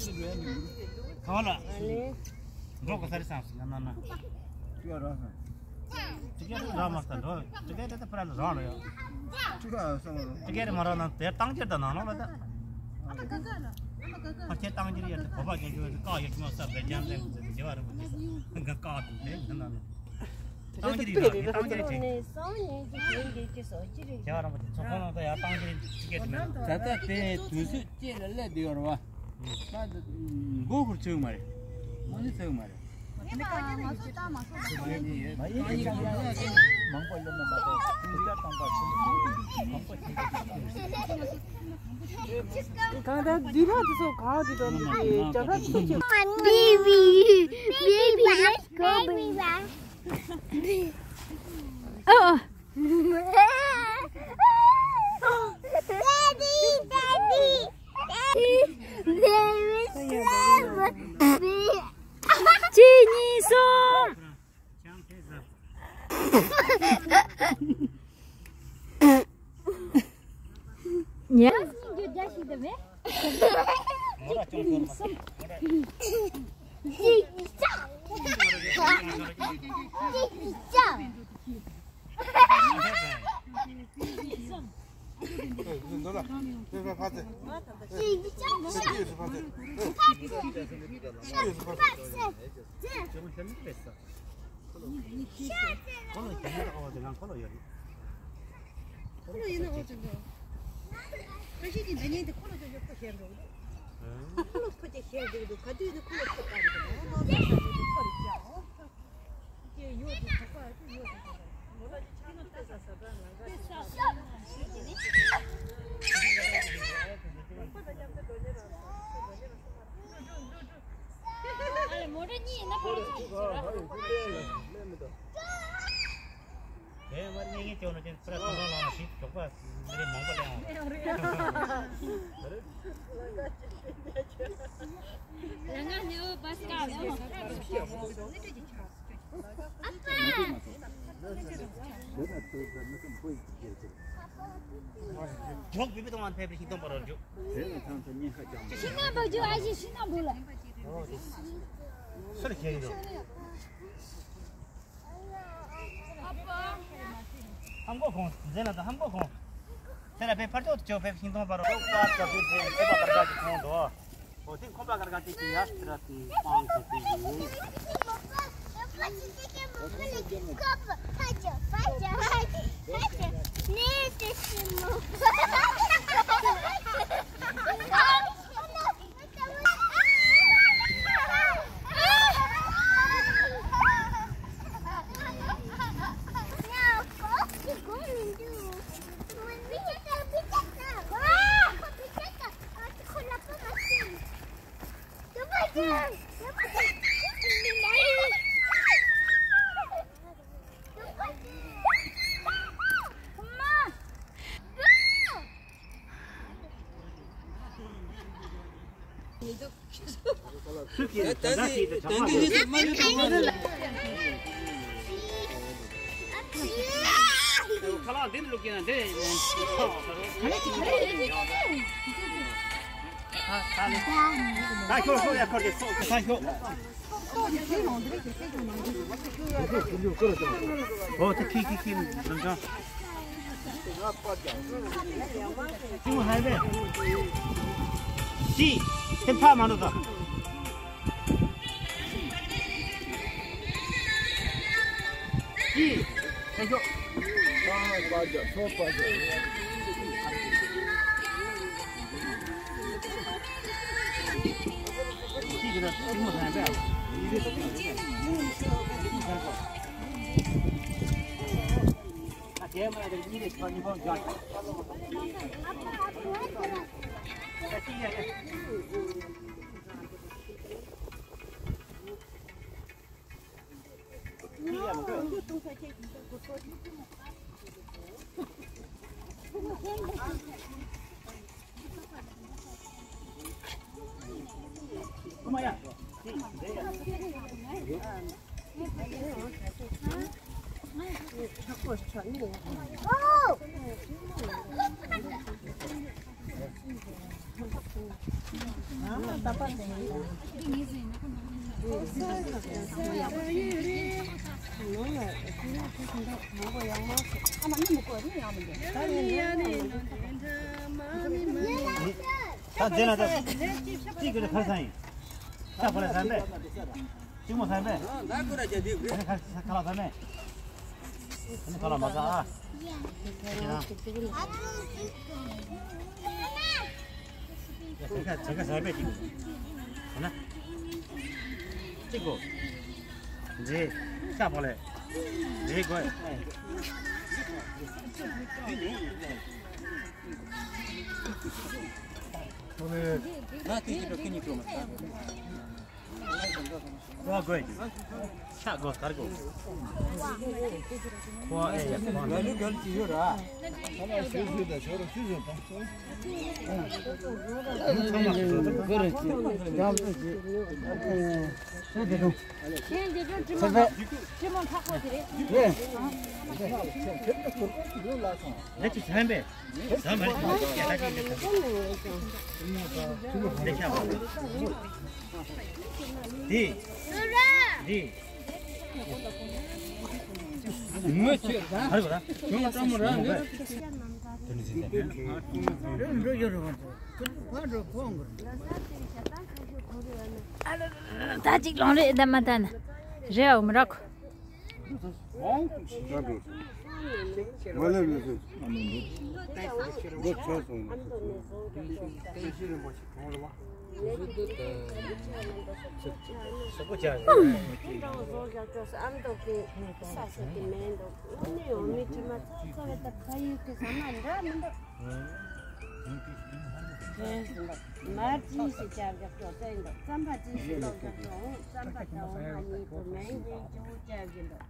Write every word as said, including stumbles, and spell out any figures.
གང་ལ། འགྲོ་གི་ས་རི་སང་སི་ན་ན་ན། ཅི་ག་ར་སང་། ཅི་ག་ར་མ་ས་འགྲོ། ཅི་ག་ར་ད་ཕ་ར་ལ་རང་ལ་ཡོད། ཅི་ག་སང་། ཅི་ག་ར་མ་ར་ན་དེ་བཏང་རྒྱུ་ད་ནང་ལོགས་ལ་ད། ཨ་ཁྱེད་བཏང་རྒྱུ་ཡོད་དེ་གོ་པ་རྒྱག་རྒྱུ་ཡོད་དེ་བཀག་ཡོད་ཀྱི་མ་ས་བེ་ཅན་ལེ་ཟེར་བྱེ་བ་རིན་པོ་ཆེ་ས་འགའ་བཀག་ཏུ་དེ་ན་ན་ན། བཏང་རྒྱུ་རེད་ལ་བཏང་རྒྱུ་རེད་དྲན། ཁྱེད་རང་རང་པོ་དེ་ཚོ་ཁོང་རང་ཚོ་ཡར་བཏང་རྒྱུ་རེད་ཅི་སྐད་དུ་མེད་ན། ད་ལྟ་དེ་དུས་ཚོད་སྐྱེལ་ལ་སླེབས་བསྡད་ཡོད་རེད་བ། ད་མགོ་ཁུར་ཚོད་མ་རེད། མ་ནི་ཚོད་མ་རེད། མང་པོ་སླེབས་ན་མ་གཏོགས་དུས་ཚོད་བཏང་པ་ཆེན་པོ་མང་པོ་ཆེན་པོ། གང་ལྟར་འདི་ཕར་དུ་སོང་གང་དུ་འགྲོ་འདུག་རྒྱ་གར་དུ་སོང་ཆེ། Baby, baby, let's go, baby. Oh. Daddy, daddy, daddy. There is love. གཅིག་གཉིས་གསུམ། ཉལ། གཅིག་གཉིས་གསུམ། ཁོ་ལོ་ཡིན་ན་ཨོ་ཅོ་ལང་ཁོ་ལོ་ཡོད་རེད། ཁོ་ལོ་ཡིན་ན་ཨོ་ཅོ་འགྲོ། ཁ་ཤས་ཀྱིས་འདི་ཉིན་དེ་ཁོ་ལོ་ཅོ་ཅོ་ཁོ་ཞེས་འགྲོ་གི་འདུག་ཁོ་ལོ་ཁོ་ཅེ་ཞེས་འགྲོ་གི་འདུག་ག་དུས་དེ་ཁོ་ལོ་ཁོ་ལྟ་གི་འདུག་ཁོ་ལོ་ཁོ་ལྟ་གི་འདུག་ཁོ་རེ་ཅག་ཨོ། ཁྱེད་ཡོད་དུ་གྲོགས་པ་ཨ་ཅུ་ཡོད་དུ་གྲོགས་པ། ཨ་ལེ་མོ་ཊ་གཉིས་ཡིན་ན་ཁོ་རང་ཚོ་ཡིན་ཟེར་བ། དེ་མར་གཉེན་ཉེ་སྐྱོ་ན་ཅན་ཕུ་ར་དོ་ལོ་ལོ་ཞིག་གྲོགས་པ་མི་རེ་མང་པོ་ལེན་འོང་། ལ་ང་ནེའུ་བ་སི་ཀ་ལ། ཨ་ཕ། ཇོག་བི་བི་དང་ཕེབས་ཤིང་སྟོང་པ་རོ་ཇོ། ཤིང་ནག་པ་ཇོ་ཨ་ཞེ་ཤིང་ནག་པོ་ལ། སུར་ཁྱེར་ཡོད། ཨ་ཕ། ཧམ་གོ་ཁོང་མཛེས་ལ་དང་ཧམ་གོ་ཁོང་། དེ་ལ་ཕེབས་ཕར་ཕྱོགས་དུ་ཇོ་ཕེབས་ཤིང་སྟོང་པ་རོ། ཁོ་པ་ཀ་ཕེབས་ཕེབས་ཁོ་པ་གར་ག་གི་ཁོང་དོ། འོ་དེ་ཁོ་པ་གར་ག་དེ་གི་ཡ་སི་ར་དེ་སྤང་གི་དེ་ཡོད། ཨོ་ཏི་ཁི་ཁི་ཁི་ནང་ཅང་། ཅི་མོ་ཧའི་ཝེ། ཅི། དེ་ཕ་མ་འགྲོ་དང་། ཅི། ཁྱེད་ཤོག་ད་འདི་ན་ད་གཅིག་གི་ཁར་ས་ཡིན། ཤ་ཕོ་ལ་ས་མེད། གཅིག་མོ་ས་མེད། ཨ་ནི་ཁ་ཁ་ལག་ས་མེད། ཨ་ནི་ཁ་ལག་མ་ས་ཨ། ཁ་ཁ་ས་མེད་གཅིག་གོ། ཧོ་ན། གཅིག་གོ། འདྲེ། ཤ་ཕོ་ལ། འདྲེ་གོ། ང་དེ་གི་འགྲོ་ཁྱེད་གཉིས་འགྲོ་མ་ཐག་ཨོ་དགོས། ཤ་དགོས་གར་དགོས། ཁོ་ཨེ་ཡ་ཁོ་ང་ལུ་གལ་ཅི་ཡོད་ར། ཁ་ལག་ཤུ་ཤུ་དང་ཤོ་རོ་ཤུ་ཤུ་དང་། ཁོ་རེ་ཅི་རྒྱབ་ཏུ་ཅི། ཤེས་དེ་དུ། ཚེ་བེ། ལེགས་ཀྱི་ཚན་པས། ཟ་མ་རེད། སྐད་ཆ་ཅིག་ལེགས་ཀྱང་། འདི། འདི། ངོ་ཆེ། ག་རེ་ག་རེ། ཁྱོད་ཀྲང་མོ་རང་གི། ད་ཅིག་ལོང་རེད་ད་མ་ད་ན། རེད་འོ་མི་རག་མར་ཅི་ཞིག་བྱ་རྒྱབ་ཀྱོག་བསྟན་འདུག་རྩམ་པ་ཅི་ཞིག་ལོག་རྒྱབ་ཀྱོག་རྩམ་པ་དང་འོ་མ་གཉིས་དུ་མེན་གྱི་ཅུ་བྱ་གི་འདུག